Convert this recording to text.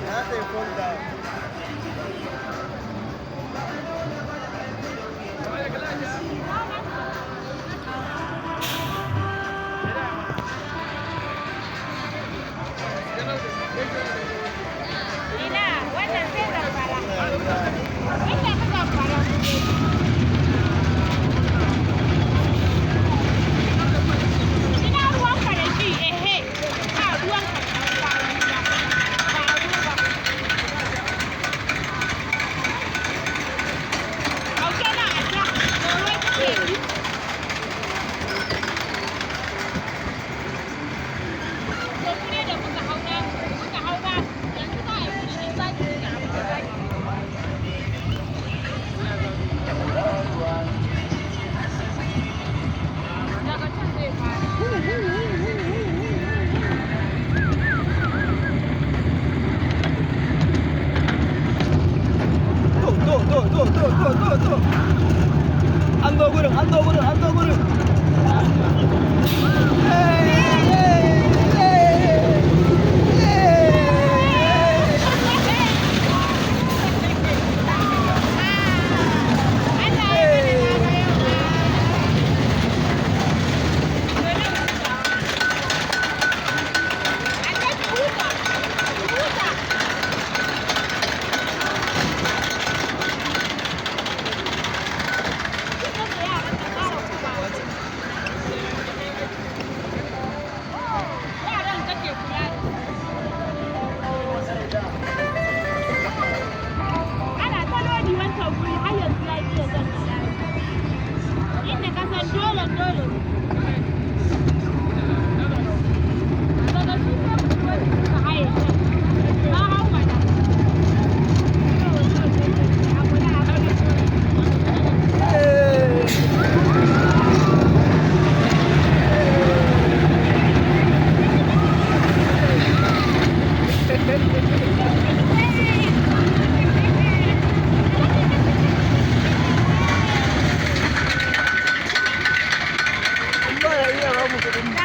Na sai folda. Ina wannan sai Zamfara. Inda ka Zamfara. Ina ruwanka da shi, ehe. Ba ruwanka da ɗan kwali ba. Ba ruwa. Ɗauke nan a can, tsoro kake ji. To mu ne da muka hau na muka hau ba, yanzu za a yi wuri in za ki ci abin da za ki ci. Daga can zai fara. To, to, to, to, to, to, to, to. An zo gurin, an zo gurin, an zo gurin. Hey, hey, hey, hey. Allah ya mana na yau. To nan huta. A ce ki huta, ki huta. Ki da yaran ka ƙara kuma. Yaran kake kula da su. Ana ta lodi wancan guri har yanzu ya iya zan layi. Inda ka san dole dole. Daga su sai budurwar suka haye can. Na hau mana. A kula, a kula. Ba ya iya ba mu kuɗin. Da